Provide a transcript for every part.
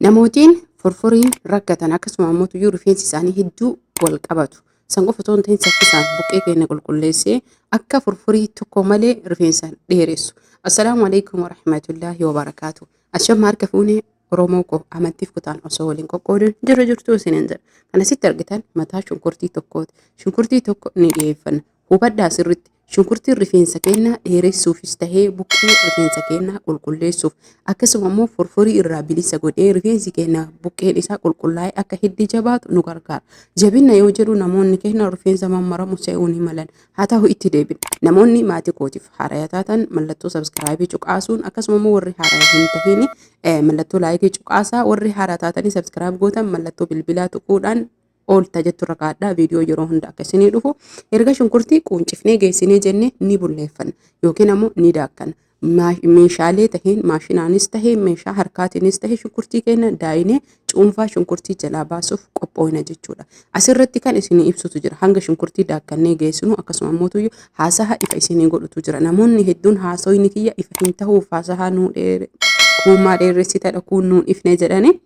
Namootiin forforiin rakkatan akkasuma ammoo tuyyuu rifeensi isaanii hedduu wal qabatu. San qofa otoo hin ta'in saffisaan buqqee keenya qulqulleessee akka forforii tokko malee rifeensa dheeressu. Assalaamu alaikum warahmatullaahi wabarakaatu. Ashama harka fuunee Oromoo koo amantiif kutaan osoo waliin qoqqoodin jiru jirtuu isiniin jedha. Kan asitti argitan mataa shunkurtii tokkooti. Shunkurtii tokko ni dhiyeeffanna. Hubadhaa sirritti. Shunkurtiin rifeensa keenyaa dheeressuufis tahee buqqee rifeensa keenyaa qulqulleessuuf akkasuma immoo forforii irraa bilisa godhee rifeensi keenya buqqeen isaa qulqullaa'ee akka hiddi jabaatu nu gargaara. Jabina yoo jedhu namoonni keenya rifeensa mammaramu se'uu ni malan. Haa ta'u itti deebina. Namoonni maatii kootiif haaraya taatan mallattoo sabskraayibii cuqaasuun akkasuma immoo warri haaraya hin tahin mallattoo laayikii cuqaasaa warri haaraa taatanii sabskiraayib gootan mallattoo bilbilaa tuquudhaan oolta jettu irra kaa'adhaa viidiyoo yeroo hunda akka isinii dhufu erga shunkurtii quuncifnee geessinee jenne ni bulleeffanna yookiin ammoo ni daakkanna. Meeshaalee taheen maashinaanis tahee meeshaa harkaatiinis tahee shunkurtii keenya daayinee cuunfaa shunkurtii jalaa baasuuf qophooyna jechuudha. Asirratti kan isinii ibsutu jira. Hanga shunkurtii daakkannee geessinu akkasuma ammoo haasaha ifa isinii godhutu jira. Namoonni hedduun haasoyni kiyya ifa hin tahuuf haasaha nuu dheere kuumaa dheeressitadha kuun nuun ifne jedhanii.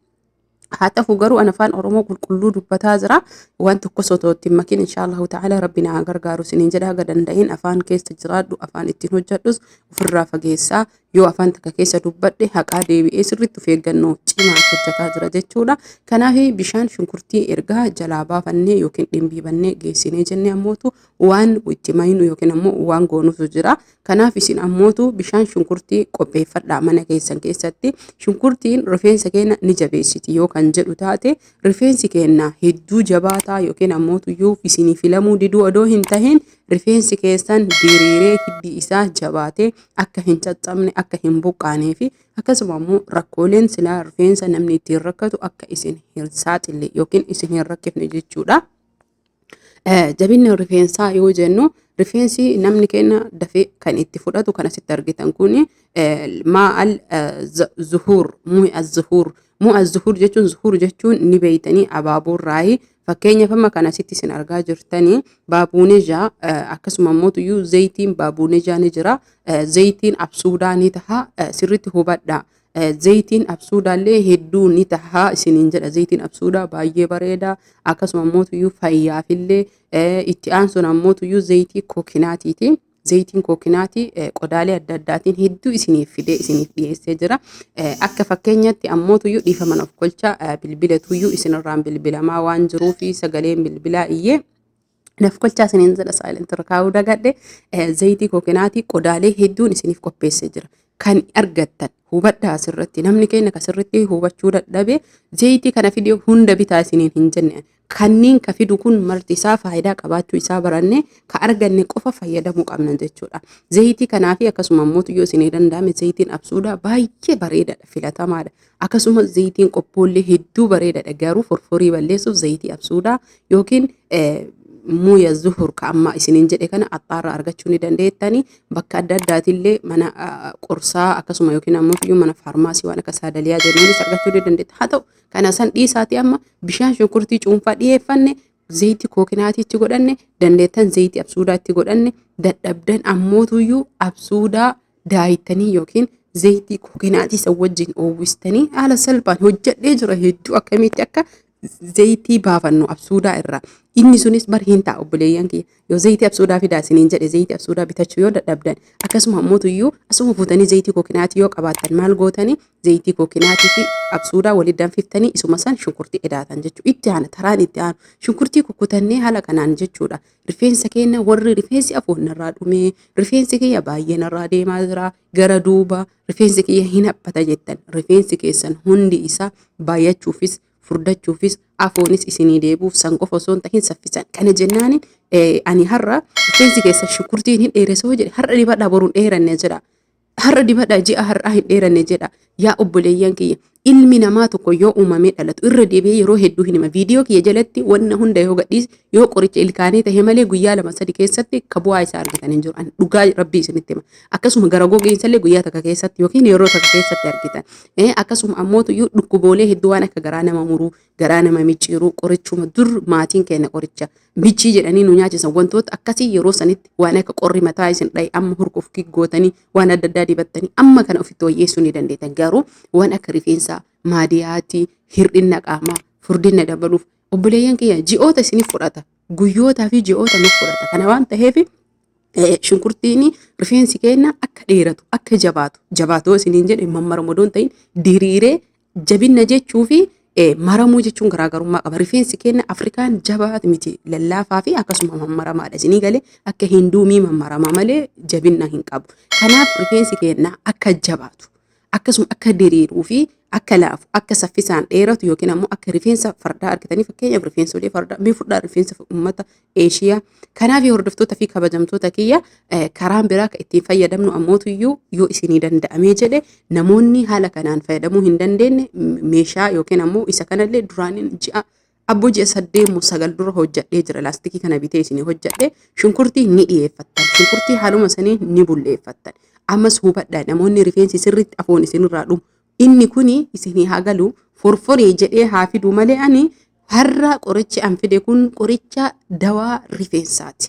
Haa ta'u garuu an afaan Oromoo qulqulluu dubbataa jira. Waan tokkos otoo itti hin makin inshaallahu ta'ala rabbi na haa gargaaru isiniin jedha haga danda'een afaan keessa jiraadhu afaan ittiin hojjedhus ofirraa fageessaa yoo afaan takka keessa dubbadhe haqaa deebi'ee sirriitti of eeggannoo cimaan hojjetaa jira jechuudha. Kanaaf bishaan shunkurtii ergaa jalaa baafannee yookiin dhimbiibannee geessinee jennee ammootu waan itti maynu yookiin ammoo waan goonutu jira. Kanaaf isin ammootu bishaan shunkurtii qopheeffadhaa mana keessan keessatti. Shunkurtiin rifeensa keenya ni jabeessiti yoo kan jedhu taate rifeensi keenya hedduu jabaataa yookiin ammootuyyuu isinii filamuu diduu odoo hin tahin rifeensi keessan diriiree hiddi isaa jabaatee akka hin caccabne akka hin buqqaanee fi akkasuma ammoo rakkooleen silaa rifeensa namni ittiin rakkatu akka isin hin saaxille yookiin isin hin rakkifne jechuudha. Jabinni rifeensaa yoo jennu rifeensi namni keenya dafee kan itti fudhatu kan asitti argitan kun maa'al zuhuur mu'a zuhuur mu'a zuhuur jechuun zuhuur jechuun ni beeytanii abaaboorraayi fakkeenyaaf amma kan asitti isin argaa jirtanii baabuunejaa akkasuma immoo tuyyuu zayitiin baabuunejaa ni jira zayitiin absuudaa ni taha sirriitti hubadhaa. Zayitiin absuudaallee hedduu ni taha isiniin jedha. Zayitiin absuudaa baay'ee bareeda. Akkasuma immoo tuyyuu fayyaafillee itti aansuun ammoo tuyyuu zayitii kookinaatiiti. Zayitiin kookinaatii qodaalee adda addaatiin hedduu isiniif fidee isiniif dhiyeessee jira. Akka fakkeenyatti ammoo tuyyuu dhiifama of kolcha bilbila tuyyuu isinirraan bilbilamaa waan jiruufi sagaleen bilbilaa iyyee Naf kolchaa isiniin jedha silent irra kaa'uu dagadhe zayitii kookinaatii qodaalee hedduun isiniif qopheessee jira. Kan argattan hubadhaa asirratti namni keenya kasirratti hubachuu dadhabe zayitii kana fide hunda bitaa isiniin hin jenne. Kanneen ka fidu kun marti isaa faayidaa qabaachuu isaa baranne ka arganne qofa fayyadamuu qabna jechuudha. Zayitii kanaa fi akkasuma immoo yoo isinii danda'ame zayitiin absuudaa baay'ee bareedaadha filatamaadha. Akkasuma zayitiin qophoollee hedduu bareedaadha garuu forforii balleessuuf zayitii absuudaa yookiin muuya zuhur ka amma isiniin jedhe kana axxaarraa argachuu ni dandeettani. Bakka adda addaatillee mana qorsaa akkasuma yookiin ammoo iyyuu mana faarmaasii waan akka saadaliyaa jennuunis argachuu ni dandeetta. Haa ta'u kana san dhiisaatii amma bishaan shunkurtii cuunfaa dhiyeeffanne zayitii kookinaatii itti godhanne dandeettan zayitii absuudaa itti godhanne dadhabdan ammootuyyuu absuudaa daayittanii yookiin zayitii kookinaatii san wajjin oowwistanii haala salphaan hojjedhee jira hedduu akkamitti akka zayitii baafannu absuudaa irraa. Inni sunis bar hin ta'a obboleeyyan kiyya. Yoo zayitii absuudaa fidaa isiniin jedhe zayitii absuudaa bitachuu yoo dadhabdan akkasuma ammoo tuyyuu asuma fuutanii zayitii kookinaatii yoo qabaattan maal gootanii zayitii kookinaatii fi absuudaa walitti danfiftanii isuma san shunkurtii edaatan jechuudha. Itti aana taraan itti aanu shunkurtii kukkutannee haala kanaan jechuudha. Rifeensa keenya warri rifeensi afoon narraa dhumee rifeensi kiyya baay'ee narraa deemaa jira gara duuba rifeensi kiyya hin haphata jettan rifeensi keessan hundi isaa baay'achuufis furdachuufis afoonis isinii deebi'uuf san qofa osoo hin tahin saffisan kana jennaani ani har'a rifeensi keessan shukurtiin hin dheeresoo jedhe har'a dibadhaa boruun dheeranne jedha. Har'a dibadhaa ji'a har'aa hin dheeranne jedha. Yaa obboleeyyan kiyya ilmi namaa tokko yoo uumamee dhalatu irra deebi'ee yeroo hedduu hin hima. Viidiyoo kiyya jalatti wanna hunda yoo gadhiise yoo qoricha ilkaanii tahe malee guyyaa lama sadi keessatti ka bu'aa isaa argitan hin jiru. Ani dhugaa rabbii isinitti hima. Akkasuma gara gogiinsallee guyyaa takka keessatti yookiin yeroo takka keessatti argitan. Akkasuma ammoo tuyyuu dhukkuboolee hedduu waan akka garaa nama muruu, garaa nama micciiruu, qorichuma dur maatiin keenya qoricha michii jedhanii nu nyaachisan wantoota akkasii yeroo sanitti waan akka qorri mataa isin dhaye amma hurkuuf gootanii waan adda addaa dibattanii amma kana ofitti wayyeessuu ni dandeettan. Garuu waan akka rifeensaa Maadiyaatii, hir'ina qaamaa, furdina dabaluuf obboleeyyan kiyya ji'oota isiniif fudhata. Guyyootaa fi ji'oota nuuf fudhata. Kana waan ta'eef shunkurtiin rifeensi keenya akka dheeratu, akka jabaatu, jabaatoo isiniin jedhe mammaramu odoo hin ta'in diriiree jabinna jechuu fi maramuu jechuun garaagarummaa qaba. Rifeensi keenya Afrikaan jabaa miti, lallaafaa fi akkasuma mammaramaadha. Isinii galee akka hinduumii mammarama malee jabinna hin qabu. Kanaaf rifeensi keenya akka jabaatu, akkasuma akka diriiruu fi akka laafu, akka saffisaan dheeratu yookiin ammoo akka rifeensa fardaa argitanii, fakkeenyaaf rifeensolee fardaa mee fudhaa, rifeensa uummata Eeshiyaa. Kanaaf hordoftoota fi kabajamtoota kiyya, karaan biraa kan ittiin fayyadamnu ammootuyyuu yoo isinii danda'amee jedhe, namoonni haala kanaan fayyadamuu hin dandeenye meeshaa yookiin ammoo isa kanallee duraaniin ji'a abboo ji'a 8 moo 9 dura hojjadhee jira. Laastikii kana bitee isinii hojjadhe. Shunkurtii ni dhiyeeffattan, shunkurtii haaluma sanii ni bulleeffattan. Ammas hubadhaa, namoonni rifeensi sirriitti afoon isinirraa dhumu, inni kuni isinii haa galu. Forforii jedhee haa fidu malee ani har'a qorichi an fide kun qoricha dawaa rifeensaati.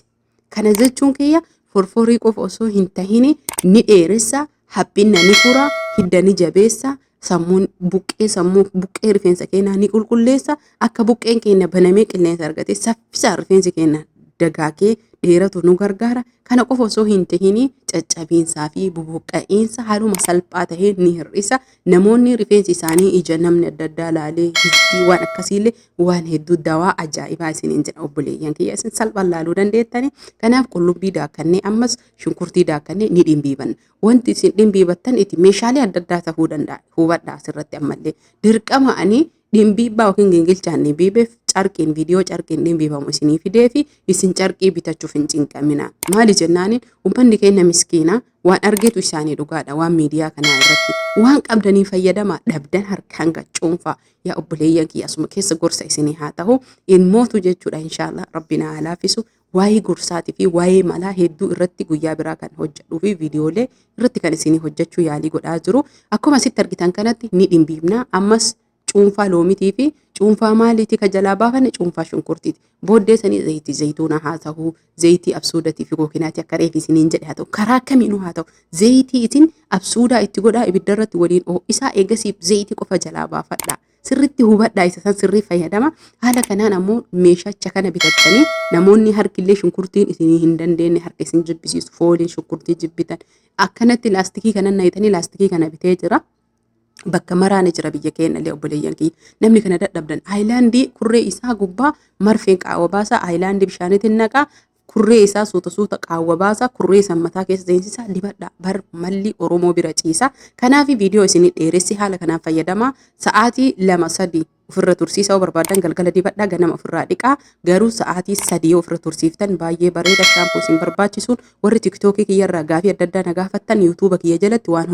Kana jechuun kiyya forforii qofa osoo hin tahini ni dheeressa, haphina ni fura, hidda ni jabeessa, sammuun buqqee, sammuu buqqee rifeensa keenyaa ni qulqulleessa. Akka buqqeen keenya banamee qilleensa argatee saffisaan rifeensi keenya dagaagee dheeratu nu gargaara. Kana qofa osoo hin tahini caccabiinsaa fi bubuqqa'iinsa haaluma salphaa taheen ni hir'isa. Namoonni rifeensi isaanii ija namni adda addaa laalee hiddii waan akkasiillee waan hedduu dawaa ajaa'ibaa isiniin jedha obboleeyyan kiyya, isin salphaan laaluu dandeettani. Kanaaf qullubbii daakkannee ammas shunkurtii daakkannee ni dhimbiibanna. Wanti isin dhimbiibattan itti meeshaalee adda addaa ta'uu danda'a. Hubadhaa, asirratti ammallee dirqama ani dhimbiibbaa yookiin gingilchaan dhimbiibeef carqiin viidiyoo carqiin dhimbiibamu isinii fidee fi isin carqii bitachuuf hin cinqamina. Maali jennaaniin uummanni keenya miskiina, waan argetu isaanii dhugaadha, waan miidiyaa kanaa irratti waan qabdanii fayyadama, dhabdan harkaan gacuunfaa. Yaa obboleeyyan kiyya, asuma keessa gorsa isinii haa ta'u ilmootu jechuudha. Inshaallah rabbi na haa laaffisu. Waa'ee gorsaatii fi waa'ee malaa hedduu irratti guyyaa biraa kan hojjedhuu fi viidiyoolee irratti kan isinii hojjechuu yaalii godhaa jiru. Akkuma asitti argitan kanatti ni dhimbiibna. Ammas cuunfaa loomitii fi cuunfaa maaliitii ka jalaa baafanne? Cuunfaa shunkurtiiti. Booddee sanii zayitii zayituunaa haa ta'u, zayitii absuudatii fi kookinaatii akka reefi isiniin jedhe haa ta'u, karaa kamiinuu haa ta'u, zayitii isin absuudaa itti godhaa, ibidda irratti waliin ho'isaa, eegasiif zayitii qofa jalaa baafadhaa. Sirriitti hubadhaa, isa san sirrii fayyadama. Haala kanaan ammoo meeshacha kana bitattanii namoonni harkillee shunkurtiin isinii hin dandeenye, harka isin jibbisiisu, fooliin shunkurtii jibbitan, akkanatti laastikii kana nayitanii laastikii kana bitee jira. Bakka maraani jira biyya keenya illee obboleeyyan kiyya. Namni kana dadhabdan aayilaandii kurree isaa gubbaa marfeen qaawwa baasaa, aayilaandii bishaaniitiin naqaa, kurree isaa suuta suuta qaawwa baasaa, kurree san mataa keessa seensisaa, dibadha. Bar malli Oromoo bira ciisa. Kanaaf viidiyoo isinii dheeressi, haala kanaan fayyadamaa. Sa'aatii 2 3 ofirra tursiisaa yoo barbaadan galgala dibadhaa, ganama ofirraa dhiqaa. Garuu sa'aatii 3 yoo ofirra tursiiftan baay'ee bareeda. Shaampoo isin barbaachisuun warri TikTokii kiyyarraa gaafii adda addaa na gaafattan, YouTubea kiyya jalatti waan hunda.